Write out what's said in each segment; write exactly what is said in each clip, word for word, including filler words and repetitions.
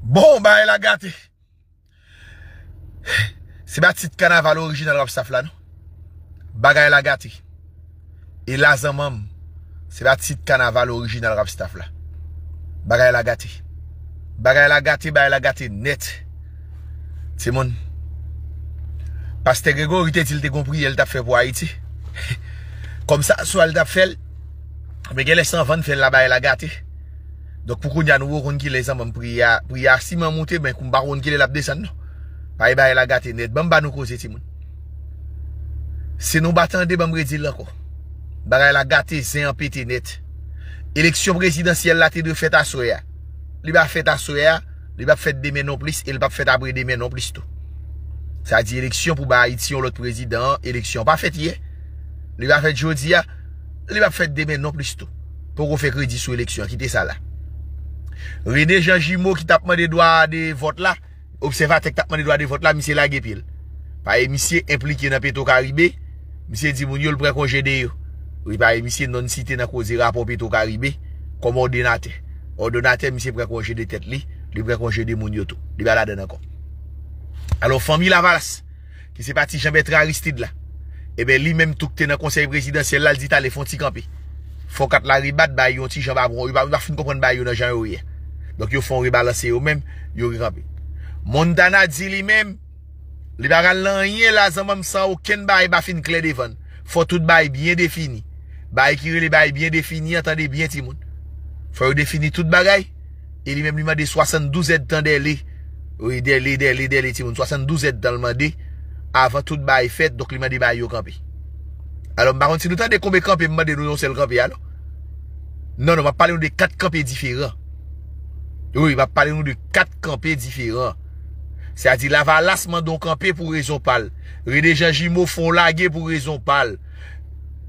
Bon, bagay la gate. Se pa tit kanaval orijinal Rap Staff la, non. Bagay la gate. E la zanmanm, se pa tit kanaval orijinal Rap Staff la. Bagay la gate. Bagay la gate, bagay la gate nèt. Timoun. Pastè Gregory te di l te gon priyè l t ap fè pou Ayiti. Kòm sa swa l t ap fè l, men genlè se anvan l fè l la bagay la gate. Donk pou kounye a nou konn kilè zanmanm priyè a, priyè a siman moute, men kou m pa konn kilè l ap desann non. Bagay bagay la gate nèt. Ban m ba nou koze timoun. Si nou pa tande, ban m redi l ankò. Bagay la gate, zen an pete nèt. Eleksyon prezidansyèl la te dwe fèt aswè a. Li pa fèt aswè a, li p ap fèt demen non plis, e li p ap fèt apre demen non plis tou. Sa di eleksyon pou bay Ayiti yon lòt prezidan an, eleksyon an pa fèt yè. Li pa fèt jodi a, li p ap fèt demen non plis tou. Poko fè kredi sou eleksyon an, kite sa la. René Jean Jumeau ki t ap mande dwa de vòt la, obsèvatè k t ap mande dwa de vòt la, misye lage pye l. Paske misye enplike nan Petro Caribe, misye di moun yo l pran konje de yo. Wi, paske misye nonn site nan koze rapò Petro Caribe kòm òdonatè. Òdonatè, misye pran konje de tèt li, li pran konje de moun yo tou. Li pa ladann ankò. Alò, fanmi Lavalas, ki se pati Jean Bertrand Aristide la, ebyen, li menm tou k te nan konsèy prezidansyèl la, l di tale fè yon ti kanpe. Fò kat la rebat, bay yo yon ti jan pa bon, yo pa, yo pa fin konprann bay yo nan jan yo ye. Donk, yo fè yon rebalanse yo menm, yo rekanpe. Montana di li menm, li pa pral nan anyen la, zanmanm, san okenn bagay pa fin klè devan l. Fò tout bagay byen defini. Bagay ki rele bagay byen defini an, tande byen, timoun. Fò yo defini tout bagay. E li menm, li mande swasanndouz èdtan dèle. Wi, dèle, dèle, dèle, timoun. Swasanndouz èdtan l mande avan tout bagay fèt. Donk, li mande bagay yo kanpe. Alò, m pa konn si nou tande konbe kanpe m mande nou yon sèl kanpe, alò. Non, non, m ap pale nou de kat kanpe diferan. Wi, m ap pale nou de kat kanpe diferan. Sètadi, Lavalas mande yon kanpe pou rezon pa l. René Jean Jumeau fè yon lage pou rezon pa l.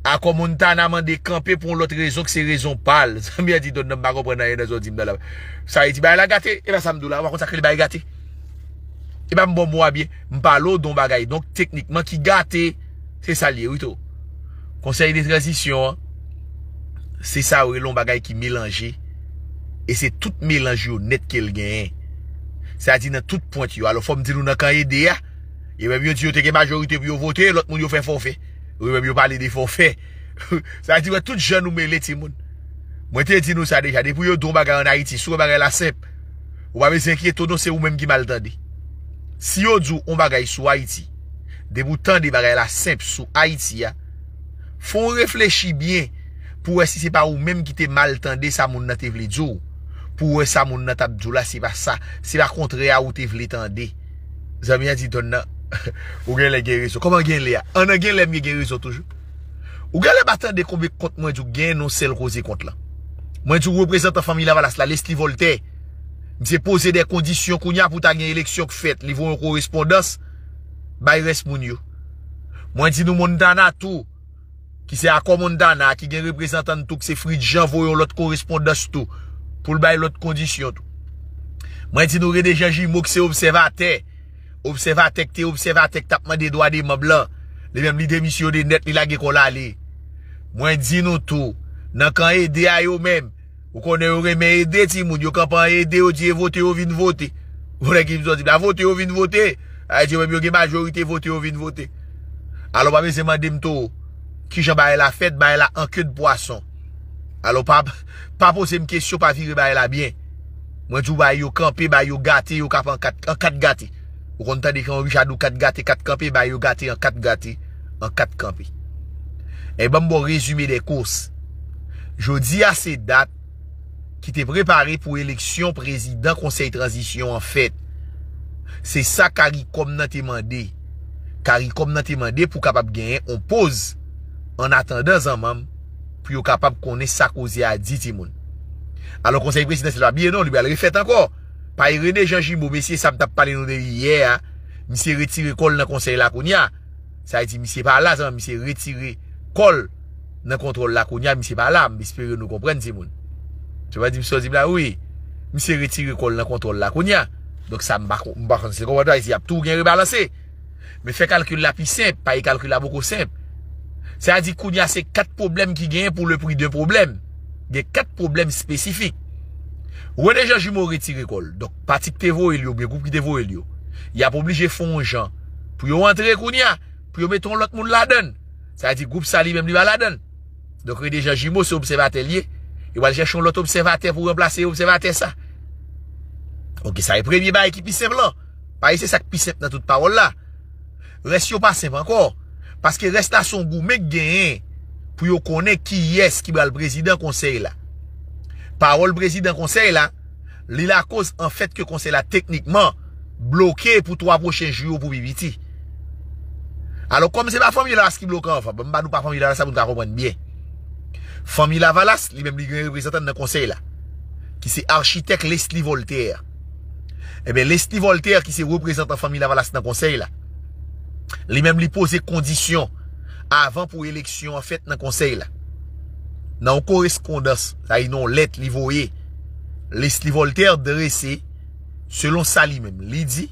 Akò Montana mande kanpe pou yon lòt rezon ki se rezon pa l. Zanmi an di, Don nan m pa konprann anyen nan sa w di m nan la. Sa vle di bagay la gate? E pa sa m di w la, ou pa konn sa k rele bagay gate? E pa m bon mo a byen, m pale w de yon bagay. Donk, teknikman, ki gate, se sa l ye, wi tou. Konsèy de tranzisyon an, se sa yo rele yon bagay ki melanje. E se tout melanj yo nèt ke l genyen. Sa di nan tout pwent yo. Alò, fò m di nou nan kan ede a, yo menm yo di yo te gen majorite pou yo vote, lòt moun yo fè fòfè. Yo menm yo pale de fòfè. Sa di, wè, tout jan nou mele, timoun. Mwen te di nou sa deja, depi yo di yon bagay ann Ayiti, si w wè bagay la senp, ou pa bezwen enkyete w non, se ou menm ki mal tande. Si yo di w yon bagay sou Ayiti, depi w tande bagay la senp sou Ayiti a, fò w reflechi byen pou w wè si se pa ou menm ki te mal tande sa moun nan te vle di w, pou w wè sa moun nan t ap di w la, se pa sa, se pa kontrè a ou te vle tande. Zanmi an di Don nan, ou genlè gen rezon. Kòman genlè a? An nan genlè m gen rezon toujou. Ou genlè pa tande konbe kont mwen di w gen nan sèl koze kont lan. Mwen di w reprezantan fanmi Lavalas la, Leslie Voltaire, misye poze de kondisyon kounye a pou ta gen eleksyon k fèt. Li voye yon korespondans bay rès moun yo. Mwen di nou Montana tou, ki se Akò Montana, ki gen reprezantan n tou, ki se Fritz Jean, voye yon lòt korespondans tou, pou l bay lòt kondisyon tou. Mwen di nou René Jean Jumeau, ki se obsèvatè, obsèvatè k te obsèvatè k t ap mande dwa de manm lan, li menm li demisyone nèt, li lage kò l ale. Mwen di nou tou, nan kan ede a yo menm, ou konnen yo renmen ede timoun, yo kanpe an ede, yo di e vote yo vin vote. Ou konnen ki m sòti la, vote yo vin vote. Sa vle di yo menm yo gen majorite, vote yo vin vote. Alò, pa bezwen mande m tou, kijan bagay la fèt, bagay la an ke de pwason. Alò, pa, pa poze m kesyon, pa vire bagay la byen. Mwen di w, bay yo kanpe, bay yo gate, yo kanpe an kat, an kat gate. Ou konn tande jan Richard ou kat gate, kat kanpe, bay yo gate an kat gate, an kat kanpe. E ban m ba w rezime de kous. Jodi a se dat ki te prepare pou eleksyon prezidan konsèy tranzisyon an fèt. Se sa CARICOM nan te mande. CARICOM nan te mande pou kapab genyen on poz an atandan zanmanm pou yo kapab konnen sa koze a di timoun. Alò konsèy prezidansyèl pa bliye non, li pral refèt ankò. Paske René Jean Jumeau, mesye sa m t ap pale nou de li yè a, misye retire kò l nan konsèy la kounye a. Sa vle di misye pa la, zanmi, misye retire kò l nan kontwòl la kounye a, misye pa la. M espere nou konprann, timoun. Ou pa di m sa w di m la, wi. Misye retire kò l nan kontwòl la kounye a. Donk sa, m pa, m pa konn si se konprann, si y ap tou gen rebalanse. Men fè kalkil la pi senp, paske kalkil la poko senp. Sa vle di kounye a se kat pwoblèm ki genyen pou le prix d'un problème. Gen kat pwoblèm espesifik. Rene Jan Jimo retire kò l. Donk, pati ki te voye l yo, oubyen gwoup ki te voye l yo, y ap oblije fè yon jan pou yo antre kounye a, pou yo mete yon lòt moun ladan l. Sa vle di gwoup sa li menm li pa ladan l. Donk, Rene Jan Jimo se obsèvatè l ye. Yo pral chèche yon lòt obsèvatè pou ranplase obsèvatè sa. Oke, sa e premye bagay ki pi senp lan. Paske se sa k pi senp nan tout pawòl la. Rès yo pa senp ankò. Paske rès la se yon goumen k genyen pou yo konnen kiyès ki pral prezidan konsèy la. Pawòl prezidan konsèy la, li lakoz anfèt ke konsèy la teknikman bloke pou twa pwochen jou yo pou pi piti. Alò, kòm se pa Fanmi Lavalas ki bloke anvan, ban m ba nou pa Fanmi Lavalas la pou nou ka konprann byen. Fanmi Lavalas, li menm li gen reprezantan nan konsèy la, ki se achitèk Leslie Voltaire. Ebyen, Leslie Voltaire, ki se reprezantan Fanmi Lavalas nan konsèy la, li menm li poze kondisyon avan pou eleksyon an fèt nan konsèy la. Nan yon korespondans, sa e nan yon lèt li voye, Leslie Voltaire drese, selon sa li menm li di,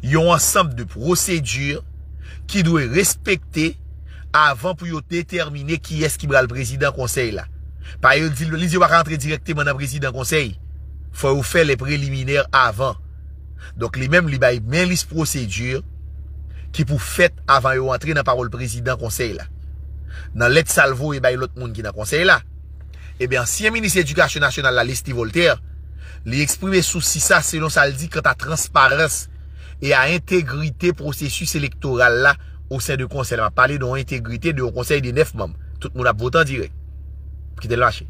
yon ansanm de pwosedi ki dwe respekte avan pou yo detèmine kiyès ki pral prezidan konsèy la. Pa yo di, li di yo pa ka antre dirèkteman nan prezidan konsèy. Fò yo fè lè preliminè avan. Donk, li menm, li bay men lis pwosedi ki pou fèt avan yo antre nan pawòl prezidan konsèy la. Nan lèt sa l voye bay lòt moun ki nan konsèy la, ebyen, ansyen minis edikasyon nasyonal la, Leslie Voltaire, li eksprime sousi sa selon sa l di kanta transparans e a entegrite pwosesis elektoral la o sen de konsèy la. M ap pale de yon entegrite de yon konsèy de nèf manm. Tout moun ap vote an dirèk. Kite l mache.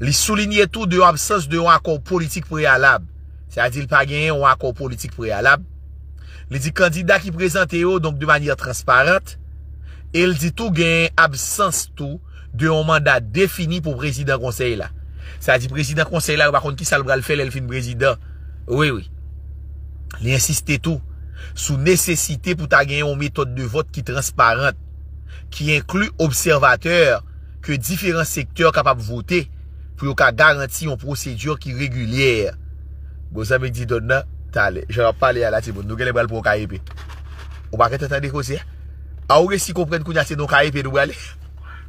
Li soulinye tou de absans de yon akò politik preyalab. Sa vle di l pa genyen yon akò politik preyalab. Li di kandida ki prezante yo, donk de manyè transparant, e l di tou gen absans tou de yon manda defini pou prezidan konsèy la. Sa vle di prezidan konsèy la, yo pa konn kisa l pral fè lè l fin prezidan. Wi, wi. Li ensiste tou sou nesesite pou ta gen yon metòd de vòt ki transparant, ki enkli obsèvatè ke diferan sektè kapab vote pou yo ka garanti yon pwosedi ki regilyè. Gon zanmi k di Don nan, talè, jan w ap pale a la, timoun, nou genlè pral pran yon kayepe. Ou pa gentan tande koze a? A ou resi konprann kounye a se nan yon kayepe nou prale?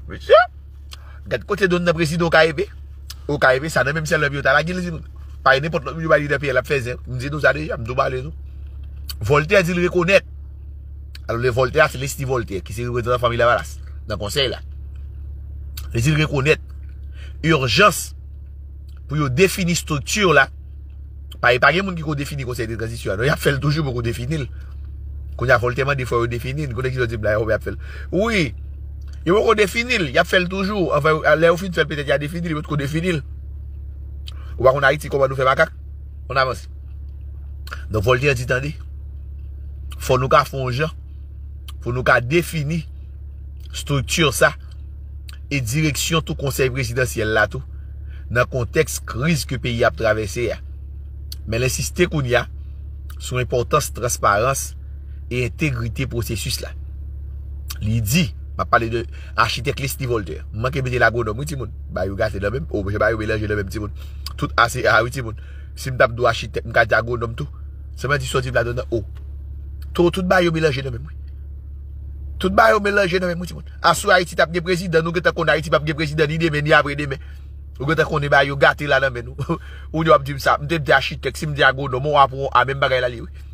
Mesye, gad kote Don nan prezidan yon kayepe. Yon kayepe, sa nan menm sèl nan yo ta lage l, timoun. Pa gen nenpòt lòt moun yo ba lidè peyi a, l ap fè zen. M di nou sa deja, m tou pale nou. Voltaire di l rekonèt. Alò, le Voltaire, se Leslie Voltaire, ki se reprezantan Fanmi Lavalas nan konsèy la. Li di l rekonèt ijans pou yo defini estrikti la. Pa, pa gen moun ki ko defini konsèy de tranzisyon an, non, y ap fè l toujou poko defini l. Kounye a, Voltaire mande fò yo defini l, konnen ki sòti bla yo, y ap fè l. Wi, yo poko defini l, y ap fè l toujou. Anfen, lè yo fin fè l, petèt y a defini l, yo potko defini l. Ou pa konn Ayiti, kòman nou fè makak? Ann avanse. Donk, Voltaire di, tande, fò nou ka fè yon jan pou nou ka defini estrikti sa e direksyon tou konsèy prezidansyèl la tou, nan kontèks kriz ke peyi a ap travèse a. Men l ensiste kounye a sou enpòtans transparans e entegrite pwosesis la. Li di, m ap pale de achitèk Leslie Voltaire. M manke mete l agwonòm, wi, timoun. Ba yo gate nan menm. O, mesye, ba yo melanje nan menm, timoun. Tout ase a, wi, timoun. Si m t ap di w achitèk, m ka di agwonòm tou. Sèlman di sòti ladan nan o. Tout, tout ba yo melanje nan menm, wi. Tout ba yo melanje nan menm, wi, timoun. Aswè Ayiti t ap gen prezidan, nou gentan konn Ayiti p ap gen prezidan ni demen, ni apre demen. Ou gentan konnen ba yo gate la nan men nou. Ou di w ap di m sa, m te di achitèk, si m di agwonòm, ou ap wè a menm bagay la li, wi.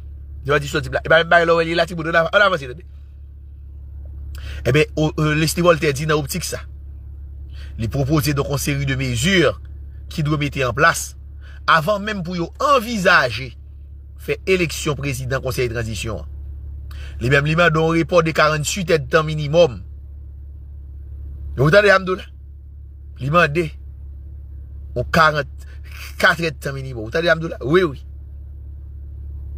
Sèlman di sòti la. E pa menm bagay la w wè li la, timoun, ann av-, ann avanse, tande. Ebyen, o, e, Leslie Voltaire di nan optik sa, li pwopoze donk yon seri de mezi ki dwe mete an plas avan menm pou yo anvizaje fè eleksyon prezidan konsèy tranzisyon an. Li menm, li mande yon repò de karanntuit èdtan minimòm. Ou tande sa m di w la? Li mande yon karant, kat èdtan minimòm. Ou tande sa m di w la? Wi, wi.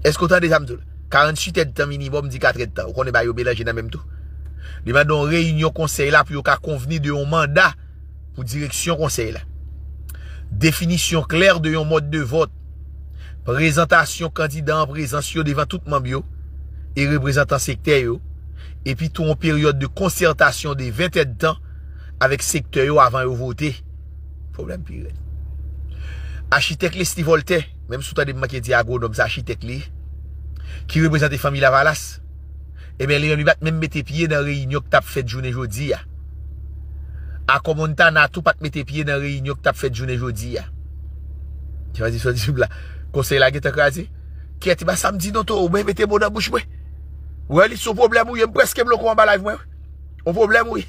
Èske w tande sa m di w la? Karanntuit èdtan minimòm, di kat èdtan. Ou konnen ba yo melanje nan menm tou. Li mande yon reyinyon konsèy la pou yo ka konvni de yon manda pou direksyon konsèy la. Definisyon klè de yon mòd de vòt. Prezantasyon kandida an prezans yo devan tout manm yo e reprezantan sektè yo. Epi tou yon peryòd de konsètasyon de ven èdtan avèk sektè yo avan yo vote. Pwoblèm pi rèd. Achitèk Leslie Voltaire, menm si w tande m manke di agwonòm, se achitèk li ye, ki reprezante Fanmi Lavalas, ebyen, li menm, li pa t menm mete pye nan reyinyon k t ap fèt jounen jodi a. Akò Montana tou pa t mete pye nan reyinyon k t ap fèt jounen jodi a. Yo di, sa w di m la. Konsèy la gentan kraze. Kèt, e pa sa m di non, Toro, ou mèt mete mo nan bouch mwen. Ou wè, li se yon pwoblèm ou ye, m prèske bloke w anba live mwen. Yon pwoblèm ou ye.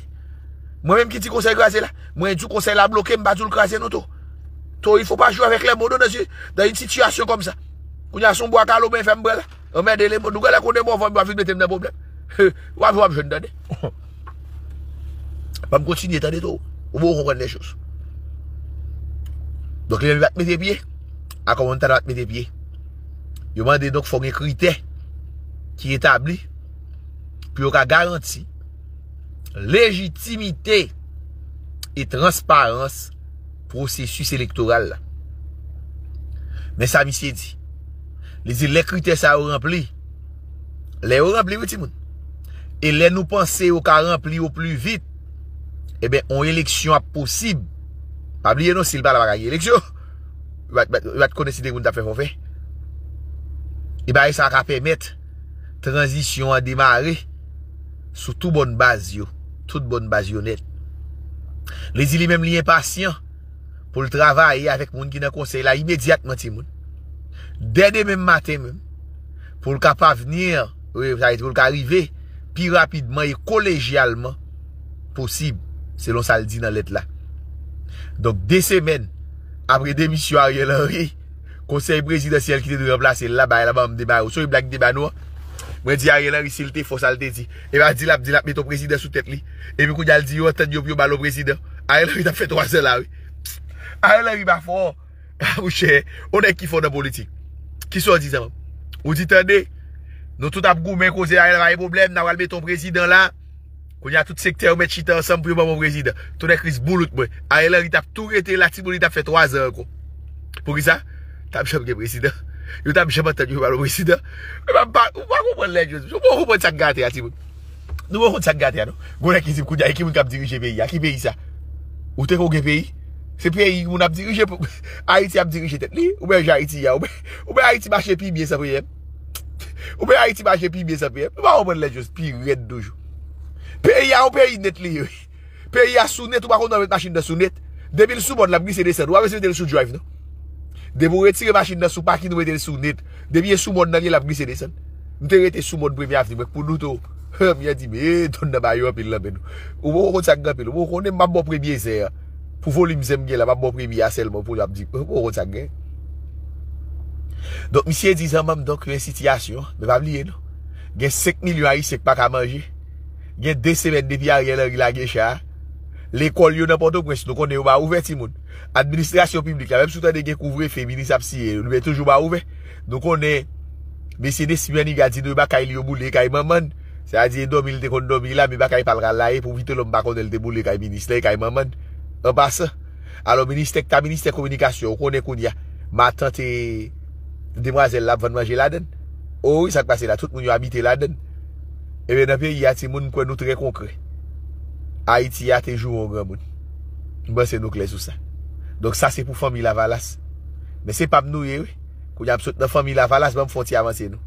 Mwen menm ki di konsèy kraze la. Mwen di w konsèy la bloke, m pa di w l kraze non, Toro. Toro, il faut pas jouer avec les mots dans, dans une situation comme ça. Kounye a se yon bwa kalo mwen fè m pran la. Anmède le moun. Nou genlè konnen mwen, w ap vin mete m nan pwoblèm. W ap, w ap jwenn, tande. Ban m kontinye, tande, Toro. Ou poko konprann lè choz. Donk, li menm li pa t mete pye. Akò Montana pa t mete pye. Yo mande, donk, fò gen kritè ki etabli pou yo ka garanti lejitimite e transparans pwosesis elektoral la. Men sa misye di. Li di lè kritè sa yo ranpli, lè yo ranpli, wi, timoun, e lè nou panse yo ka ranpli yo pli vit, ebyen, yon eleksyon ap posib. Pa bliye non, si l pa la, pa ka gen eleksyon. Yo pa t, yo pa t konnen si de moun t ap fè fòfè. E bagay sa a ka pèmèt tranzisyon an demare sou tout bòn baz yo. Tout bòn baz yo nèt. Li di li menm li enpasyan pou l travay avèk moun ki nan konsèy la imedyatman, timoun. Dè demen maten menm, pou l ka pavnir, wi, sa vle di pou l ka rive pi rapidman e kolejyalman posib, selon sa l di nan lèt la. Donk, de semèn apre demisyon Ariel Henry, konsèy prezidansyèl ki te dwe ranplase l la, bagay la ban m demare. Ou sonje blag m te ba nou an? Mwen di Ariel Henry, si l te fò, sa l te di? E pa di l ap di l ap mete yon prezidan sou tèt li. Epi kounye a l di yo antann yo pou yo ba l yon prezidan. Ariel Henry t ap fè twa zan la, wi. Ariel Henry pa fò. Monchè, yon nèg ki fò nan politik. Kisa w di, zanmi? Ou di, tande, nou tout ap goumen, koze Ariel pa gen pwoblèm, n a pral mete yon prezidan la. Kounye a tout sektè yo mèt chita ansanm pou yo ban m yon prezidan. Tonnè Kris boulout mwen. Ariel Henry t ap tou rete la, timoun, li t ap fè twa zan ankò. Poukisa? T ap janm gen prezidan. Yo t ap janm antann yo ba l yon prezidan. Men pa, pa, ou pa konprann lè Jozèf. Ou pa konprann sa k gate a, timoun. Nou pa konn sa k gate a, non. Gon nèg ki di m kounye a, e ki moun k ap dirije peyi a? Ki peyi sa? Ou te ko gen peyi? Se peyi moun ap dirije. Ayiti ap dirije tèt li. Ou wè jan Ayiti a. Ou wè, ou wè Ayiti mache pi byen san P M. Ou wè Ayiti mache pi byen san P M. Nou pa konprann lè Jozèf pi rèd toujou. Peyi a, yon peyi nèt li ye. Peyi a sou nèt, ou pa konn nan met machin nan sou nèt. Depi l sou mòn, l ap glise desann. Ou pa bezwen mete l sou drive, non. Depi ou retire machin nan sou pakin, ou mete l sou nèt. Depi e sou mòn nan li ye, l ap glise desann. M te rete sou mòn Premye Avni, mwen, pou nou tou. Humm, y a di, men, donn nan ba yo anpil nan men nou. Ou poko konn sa k gen anpil. Ou poko konnen m ap ba w premye zen an. Pou volim zen m gen la, m ap ba w premye a sèlman pou w ap di, ou poko konn sa k gen. Donk, misye di zanmanm, donk, yon sitiyasyon, men pa bliye, non. Gen senk milyon Ayisyen k pa ka manje. Gen de semèn depi Ariel Henry lage cha a. Lekòl yo nan Pòtoprens, nou konnen yo pa ouvè, timoun. Administrasyon piblik la, menm si w tande gen kouvrefe, minis ap siyen, yo toujou pa ouvè. Nou konnen mesye Nesmy Manigat di nou e pa kay li yo boule, e kay manman n. Sa vle di e dòmi l te konn dòmi la, men e pa kay pa l ka la ye pou Vitelhomme pa konnen l te boule kay minis la, e kay manman n. An pasan, alò, ministè k ta ministè kominikasyon, ou konnen kounye a, matant e demwazèl la ap vann manje ladan l. O wi, sa k pase la, tout moun yo abite ladan l. Ebyen, nan peyi a, timoun, m kwè nou trè konkrè. Ayiti a te joure yon granmoun. M panse nou klè sou sa. Donk, sa se pou fanmi Lavalas. Men se pa m nou ye, wi. Kounye a m sot nan fanmi Lavalas, ban m fè yon ti avanse nou.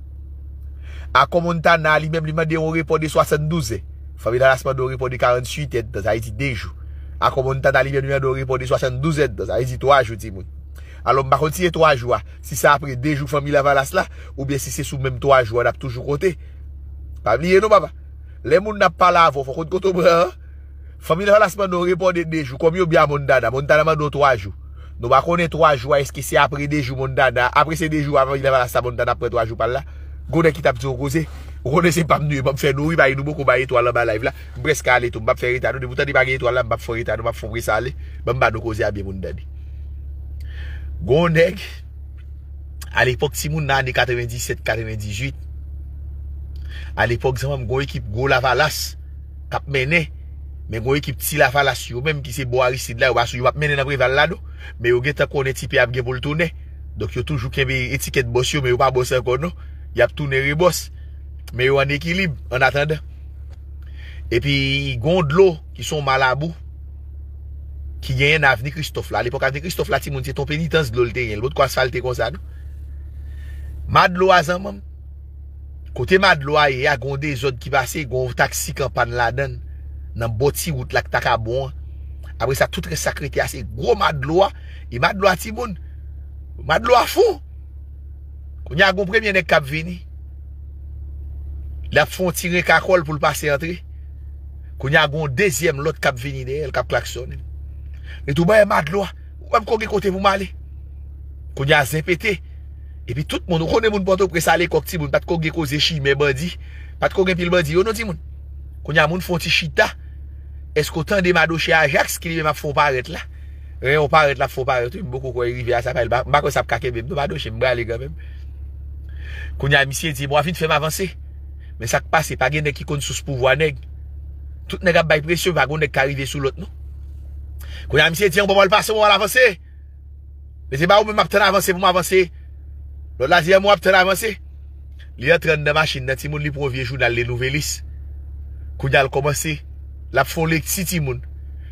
Akò Montana, li menm, li mande yon repò de swasanndouz è. Fanmi Lavalas mande yon repò de karanntuit è, dans Ayiti de jou. Akò Montana, li menm, li mande yon repò de swasanndouz è, dans Ayiti twa jou, timoun. Alò, m pa konn si se twa jou a, si se apre de jou fanmi Lavalas la, oubyen si se sou menm twa jou a, n ap toujou konte. Pa bliye non, papa. Lè moun nan ap pale avè w, fòk ou konn kote w pran an. Fanmi Lavalas mande yon repò de de jou, kòm yo byen a Montana. Montana mande yon twa jou. Nou pa konnen twa jou a, èske se apre de jou Montana, apre se de jou a fanmi Lavalas sa Montana ap pran twa jou pa l la? Gon nèg ki t ap di yon koze. Ou konnen se pa m nou ye, ban m fè nou ri, paske nou poko bay etwal anba live la. M prèske ale tou, m p ap fè reta non. Depi w tande pa gen etwal la, m p ap fè reta non, m ap fè yon prese ale. Ban m ba nou koze a byen pou n tande. Gon nèg, alepòk timoun nan ane katrevendisèt, katrevendizuit, alepòk zanmanm gon ekip gwo Lavalas k ap mennen, men gon ekip ti Lavalas yo menm ki se bò Aristid la, yo pa sou, yo p ap mennen nan Preval la non, men yo gentan konnen ti pè ap gen pou l tounen. Donk yo toujou kenbe etikèt bòs yo, men yo pa bòs ankò non. Y ap tounen rebòs. Men yo ann ekilib, annatandan. Epi gon dlo ki se yon malabou ki genyen nan Avni Kristòf la. Alepòk Avni Kristòf la, timoun, se te yon penitans dlo l te genyen. Li potko asfalte konsa non. Ma dlo a zanmanm. Kote ma dlo a ye a, gon dezòd ki pase, gon taksi k an pàn ladan l, nan bò ti wout la k ta ka bon an. Apre sa, tout rès sa k rete a, se gwo ma dlo a. E ma dlo a, timoun, Madlo a fou. Kounye a gon premye nèg k ap vini. L ap fè yon ti renk a kò l pou l pase antre. Kounye a gon dezyèm lòt k ap vini dèyè l, k ap klaksonnen. Li tou bay Madlo a. Ou pa ko gen kote pou m ale. Kounye a zen pete. Epi tout moun, ou konnen moun Pòtoprens alepòk timoun, pa t ko gen koze chimè bandi. Pa t ko gen pil bandi yo non timoun. Kounye a moun fè yon ti chita. Èske w tande madoche Ajax ki li menm ap fè yon parèt la? Yon parèt l ap fè yon parèt wi, m poko kwè rive a sa pa, m pa kwè sa ap ka kenbe m non madoche, m prale kanmenm. Kounye a misye di, bon, a vin fè m avanse. Men sa k pase, pa gen nèg ki konn sous pouvwa nèg. Tout nèg ap bay presyon, pa gon nèg ka rive sou lòt non. Kounye a misye di, yon bon, m al pase, yon bon, m al avanse. Men se pa ou menm m ap tann avanse pou m avanse. Lòt la di, yon bon, m ap tann avanse. Li antre anndan machin nan, timoun li pran yon vye jounal Le Nouvelis. Kounye a l kòmanse, l ap fè yon lekti timoun.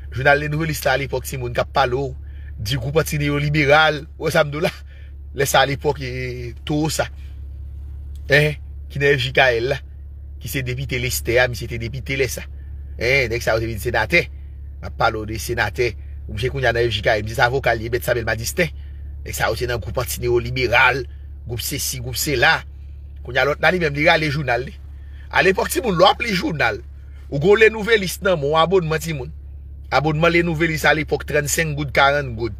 Jounal Le Nouvelis la alepòk timoun k ap pale w, di gwoup anti-neyoliberal, ou wè sa m di w la? Lè sa alepòk e, towo sa. Hein, ki nan F J K L la. Ki se depite Lestè a, misye te depite lè sa. Hein, nèg sa yo te vin senatè. M ap pale w de senatè. Misye kounye a nan F J K L, misye se avoka li ye, mèt Samuel Madistin. Nèg sa yo te nan gwoup anti-neyoliberal, gwoup sesi, gwoup sela. Kounye a lòt la li menm li rale jounal li. Alepòk timoun lè w ap li jounal, ou gon Le Nouvelis nan men w, abònman timoun. Abònman Le Nouvelis alepòk trannsenk goud, karant goud.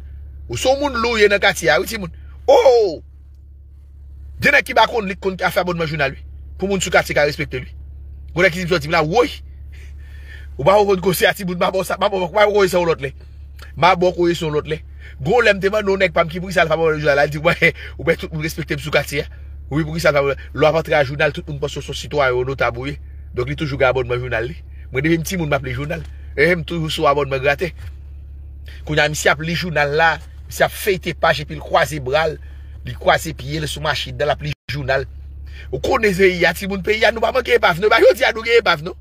Ou se yon moun lou ye nan katye a wi timoun. Oh! Gen nèg ki pa konn li k konn ka fè abònman jounal wi. Pou moun sou katye ka respekte l wi. Gon nèg ki di m sòti m la, woy! Ou pa konn koze a timoun, m pa ba w sa, m pa ba w koze sa yon lòt lè. M a ba w koze sa yon lòt lè. Gon lè m te mande yon nèg pa m ki poukisa l fè abònman jounal la, li di, ou wè, ou wè tout moun respekte m sou katye a. Wi, poukisa l fè abònman? Lè w ap antre a jounal, tout moun panse w se yon sitwayen, yon notab ou ye. Donk li toujou gen abònman jounal li. Mwen depi m timoun m ap li jounal. Ehe, m toujou sou abònman gratè. Kounye a misye ap li jounal la, misye ap feyte paj epi l kwaze bra l, li kwaze pye l sou machin nan, l ap li jounal. Ou konnen peyi a, timoun, peyi a, nou pa manke epav non. E pa jodi a nou gen epav non.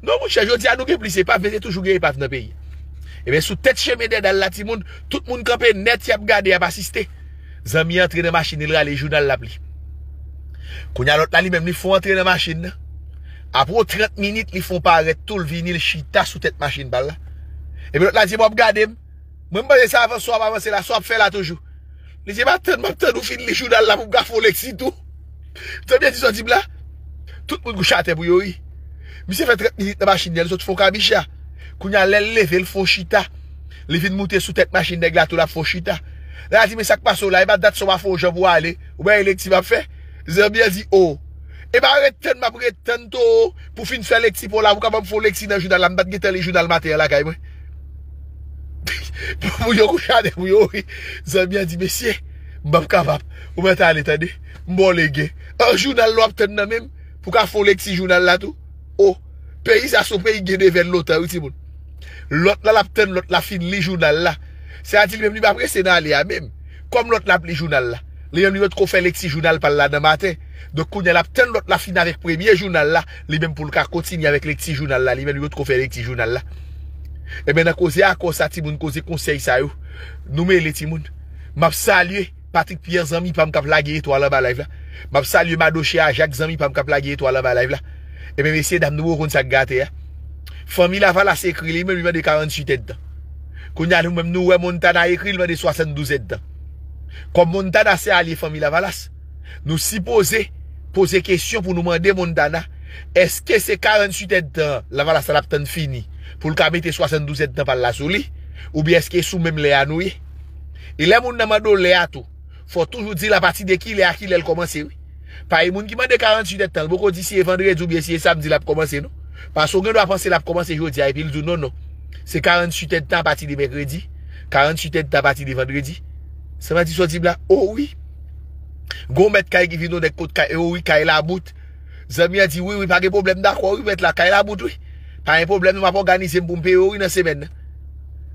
Non monchè, jodi a nou gen plis epav, men te toujou gen epav nan peyi. Ebyen sou tèt chemen Dèdal la timoun, tout moun kanpe nèt, y ap gade, y ap asiste. Zanmi an antre nan machin li, l rale jounal l ap li. Kounye a lòt la li menm li fon antre nan machin nan. Apre yon trant minit li fon parèt tou, l vini l chita sou tèt machin pa l la. Epi lòt la di, bon, w ap gade m. Mwen m panse se avanse w ap avanse la, sa w ap fè la toujou. Li di, m ap tann, m ap tann ou fin li jounal la pou m ka fè w lekti tou. Zanmi an di sa w di m la. Tout moun kouche atè pou yo ri. Misye fè trant minit nan machin li a, li sot fon kabicha. Kounye a lè l leve, l fon chita. Li vin moute sou tèt machin nèg la tou, l ap fon chita. Nèg la di, men sa k pase w la, e pa dat sa w pa fè yon jan pou w ale. Ou pa wè lekti m ap fè? Zanmi an di, o. E pa ret tann, m ap ret tann tou pou fin fè lekti pa w la, pou w ka ban m fè yon lekti nan jounal la, m pa t gentan li jounal maten an lakay mwen. Pou yo kouche atè pou yo ri. Zanmi an di, mesye, m p ap kapab. Ou mèt ale tande. M ba w legen. An jounal la w ap tann nan men m pou w ka fè yon lekti jounal la tou. O, peyi sa se yon peyi ki gen devèn lontan wi timoun. Lòt la l ap tann lòt la fin li jounal la. Sètadi li menm li pa prese nan ale a menm. Kòm lòt la ap li jounal la, li menm li potko fè lekti jounal pa l la nan maten. Donk kounye a l ap tann lòt la fin avèk premye jounal la, li menm pou l ka kontinye avèk lekti jounal la, li menm li potko fè lekti jounal la. Ebyen nan koze akò sa timoun, koze konsèy sa yo, nou mele timoun. M ap salye Patrick Pierre zanmi pa m k ap lage etwal anba live la. M ap salye Madoche Ajak zanmi pa m k ap lage etwal anba live la. Ebyen mesye dam, nou poko konn sa k gate a. Fanmi Lavalas ekri li menm li mande karanntuit èdtan. Kounye a nou menm nou wè Montana ekri li mande swasanndouz èdtan. Kòm Montana se alye fanmi Lavalas, nou sipoze poze kesyon pou nou mande Montana, èske se karanntuit èdtan Lavalas la l ap tann fini pou l ka mete swasanndouz èdtan pa l la sou li? Oubyen èske sou menm lè a nou ye? E lè moun nan mande w lè a tou, fò w toujou di l apati de kilè a kilè l kòmanse wi. Paske moun ki mande karanntuit èdtan, l poko di si e vandredi oubyen si e samdi l ap kòmanse non. Paske w gen dwa panse l ap kòmanse jodi a epi l di w non, non. Se karanntuit èdtan apati de mèkredi, karanntuit èdtan apati de vandredi. Sa vle di sa w di m la? O wi. Gon mèt kay ki vin yon nèg kot kay, o wi, kay la bout. Zanmi an di, wi, wi, pa gen pwoblèm, dakò, wi, mèt la, kay la bout, wi. Pa gen pwoblèm, non, m ap òganize m pou m peye w, wi, nan semèn nan.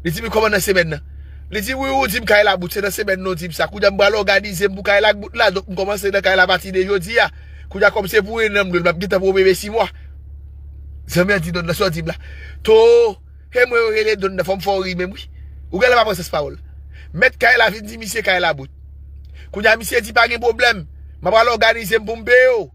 Li di, men kòman nan semèn nan? Li di, wi, ou di m kay la bout, se nan semèn nan ou di m sa. Kounye a m pral òganize m pou kay la bout la, donk m kòmanse nan kay la apati de jodi a. Kounye a kòm se pou en an m lwe l, m ap gentan peye sis mwa. Zanmi an di, non, nan sa w di m la. To, e mwen yo rele Don nan, fò m fè w ri menm wi. Ou genlè pa pran sans pawòl. Mèt kay la vin di misye kay la bout. Kounye a misye di pa gen pwoblèm. M ap al òganize m pou m peye w.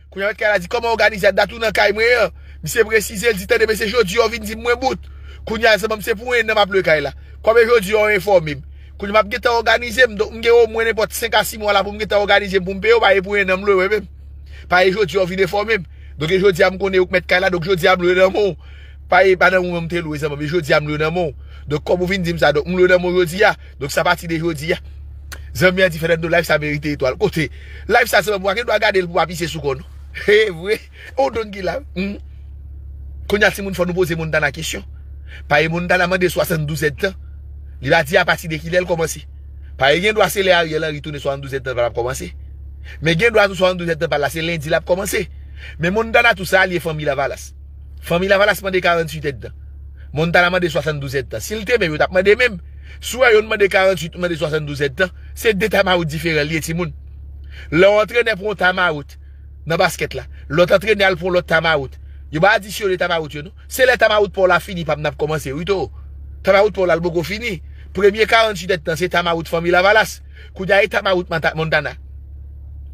Kounye a mèt kay la di kòman òganize a, dat ou nan kay mwen an. Misye presize, l di tande mesye jodi a w vin di m mwen bout. Kounye a zanmi m se pou en an m ap lwe kay la. Kòm e jodi a w enfòme m. Kounye a m ap gentan òganize m. Donk, m gen omwen nenpòt senk a sis mwa la pou m gentan òganize m pou m peye w. Pa e pou en an m lwe w menm. Pa e jodi a w vin enfòme m. Donk, e jodi a m konnen ou k mèt kay la. Donk, jodi a m lwe nan men w. Pa e pa nan men w m te lwe zanmi m. E jodi a m lwe nan men w. Donk, kòm ou vin di m sa, donk, m lwe nan men w jodi a. Donk, sa pati de jodi a. Zanmi an di Fernando, live sa merite etwal. Kote? Live sa, zanmi m, w pa gen dwa gade l pou w pa pise sou kò w non. E vre. On don ki la. Hmm. Kounye a, timoun, fò nou poze Montana kesyon. Paske Montana mande swasanndouz èdtan. Li pa di apati de kilè l kòmanse. Paske gen dwa se lè Ariel Henry tounen swasanndouz èdtan pa l ap kòmanse. Men gen dwa tou swasanndouz èdtan pa l la, se lendi l ap kòmanse. Men Montana tou sa, li e fanmi Lavalas. Fanmi Lavalas mande karanntuit èdtan. Montana mande swasanndouz èdtan. Si l te menm, yo t ap mande menm. Si w wè youn mande karanntuit, youn mande swasanndouz èdtan, se de tamawout diferan li ye, timoun. Lè yon antrenè pran yon tamawout, nan baskèt la. Lòt antrenè al pran lòt tamawout. Yo pa adisyone tamawout yo, non. Se lè tamawout pa w la fini, pa m n ap kòmanse, wi, to. Tamawout pa w la, l poko fini. Premye karanntuit èdtan, se tamawout fanmi Lavalas. Kounye a, e tamawout Manta-, Montana.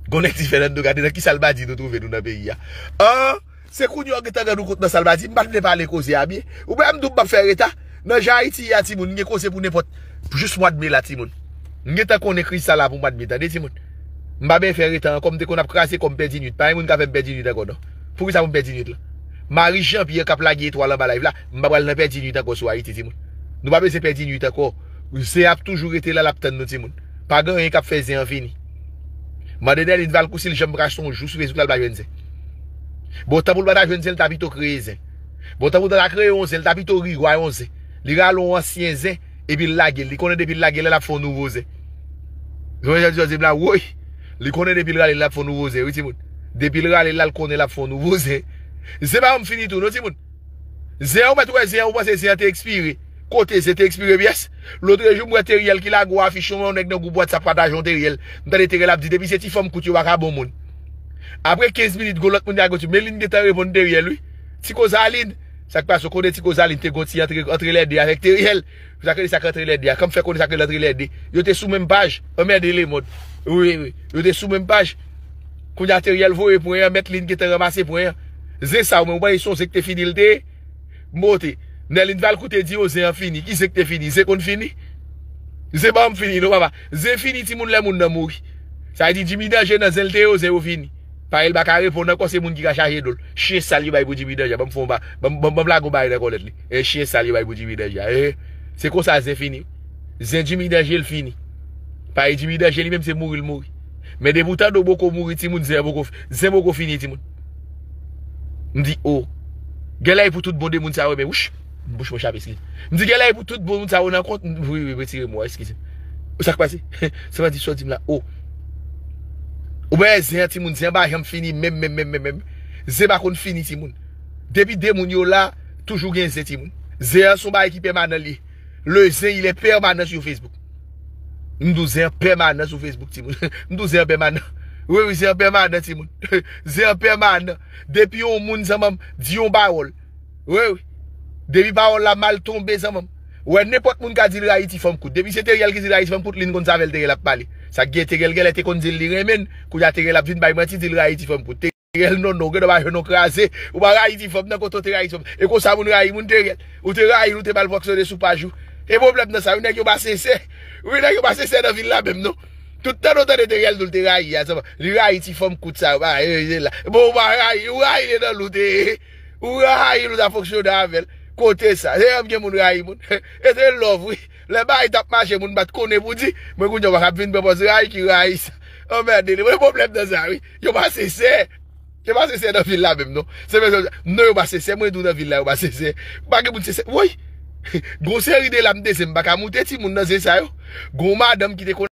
Gon nèg di Fernando, gade nan ki salbadi nou twouve nou nan peyi a. An, se kounye a w gentan rann ou kont nan salbadi, m pa t vle pale koze a byen. Ou pa m di w m p ap fè reta. Nan jan Ayiti ye a, timoun, m gen koze pou nenpòt. Jis mwa d me la, timoun. M gentan konnen kriz sa la pou mwa d me, tande, timoun. M pa benyen fè reta ankò, m te konn ap kraze kò m pèdi nwit. Pa gen moun ka fè m pèdi nwit ankò, non. Poukisa pou m pèdi nwit la? Marie Jean Pierre k ap lage etwal anba live la, m pa pral nan pèdi nwit ankò sou Ayiti, timoun. Nou pa bezwen pèdi nwit ankò. Zen ap toujou rete la, l ap tann nou, timoun. Pa gen anyen k ap fè zen an fini. Mande Nerline Valcourt si l janm pral achte yon jou sou Facebook la, l pa jwenn zen. Bon, tan pou l pa ta jwenn zen, l ta pito kreye zen. Bon, tan pou l ta kreye yon zen, l ta pito riwa yon zen. Li rale yon ansyen zen, epi l lage l. Li konnen depi l lage l la, l ap fè yon nouvo zen. Jan Jan di m la, woy! Li konnen depi l rale l, l ap fè yon nouvo zen, wi, timoun. Depi l rale l la, l konnen l ap fè yon nouvo zen. Zen pa janm fini tou, non, timoun. Zen an, ou mèt wè zen an, ou panse zen an te ekspire. Kote zen te ekspire pyès? Lotrejou, m wè Teriel ki lage yon afich, yon nèg nan gwoup WhatsApp pataje yon Teriel. M tande Teriel ap di, depi se ti fanm kout, yo pa ka bon moun. Apre kenz minit, gon lòt moun ki lage yon ti, men li gentan reponn Teriel, wi. Ti koz Aline. Sa k pase, ou konnen ti koz Aline te gon ti antre, antre lède avèk Teriel. Sa k rele sa k antre lède a. Kòm fè konnen sa k rele antre lède. Yo te sou menm paj. Anmède lemond. Wi, wi. Yo te sou menm paj. Kounye a Teriel voye pwen an, mèt Lin gentan ranmase pwen an. Zen sa ou menm, ou panse se yon zen k te fini l te ye? Moute. Nerline Valcourt te di yo zen an fini. Ki zen k te fini? Zen konn fini? Zen pa janm fini non, papa. Zen fini timoun lè moun nan mouri. Sa vle di Jimmy Danger nan zen l te ye, zen yo fini. Parèy l pa ka reponn ankò, se moun ki ka chaje do l. Chen sal yo bay pou Jimmy Danger. Ban m fè yon ba-, ban m, ban m, ban m lage yon bagay nan kòlèt li. E chen sal yo bay pou Jimmy Danger. E, se konsa zen fini. Zen Jimmy Danger l fini. Parèy Jimmy Danger li menm se mouri l mouri. Men depi w tande w poko mouri, timoun, zen poko, zen poko fini, timoun. M di, o. Genlè e pou tout bon de moun sa yo, men, wouch, bouch mwen chape, eskize. M di, genlè e pou tout bon moun sa yo nan kont, wi, wi, retire mo a, eskize. Sa k pase? Sa m di, sa w di m la, o. Ou wè zen an, timoun, zen pa janm fini, menm, menm, menm, menm, menm. Zen pa konn fini, timoun. Depi de moun yo la, toujou gen zen, timoun. Zen an se yon bagay ki pèmanan li ye. Le zen, il est permanent sur Facebook. M di w zen an pèmanan sou Facebook, timoun. M di w zen an pèmanan. Wi, wi, zen an pèmanan, timoun. Zen an pèmanan. Depi yon moun, zanmi m, di yon pawòl. Wi, wi. Depi pawòl la mal tonbe, zanmi m. Wè, nenpòt moun ka di l rayi ti fanm kout. Depi se Teriel ki di l rayi ti fanm kout, Lin konn sa avè l Teriel ap pale. Sa k gen Teriel genlè te konn di l li renmen l, kounye a Teriel ap vin bay manti, di l rayi ti fanm kout. Teriel non, non, ou gen dwa pa jwenn yon kraze. Ou pa rayi ti fanm nan, kote w te rayi ti fanm. E konsa moun rayi moun, Teriel. Ou te rayi l, ou te ba l fonksyone sou paj ou. E pwoblèm nan sa, wi, nèg yo pa sensè. Wi, nèg yo pa sensè nan vil la menm, non. Tout tan nou tande Teriel di w l te rayi a, sa, li rayi ti fanm kout sa yo, pa, e, e, la. Bon, ou pa rayi, ou rayi li nan lou te ye. Ou rayi l, ou ta fonksyone avè l. Kote sa? Se janm gen moun rayi moun. E se love, wi. Lè bagay t ap mache, moun pa t konnen pou di. Mwen kounye a w pa ka ap vin pran pòz rayi ki rayi sa. Anmède li. Mwen pwoblèm nan sa, wi. Yo pa sensè. Yo pa sensè nan vil la menm, non. Se menm, non, yo pa sensè. Mwen di w nan vil la, yo pa sensè. Pa gen moun sensè. Woy! Gon seri de lam de zen m pa ka moute timoun nan zen sa yo. Gon madanm ki te konn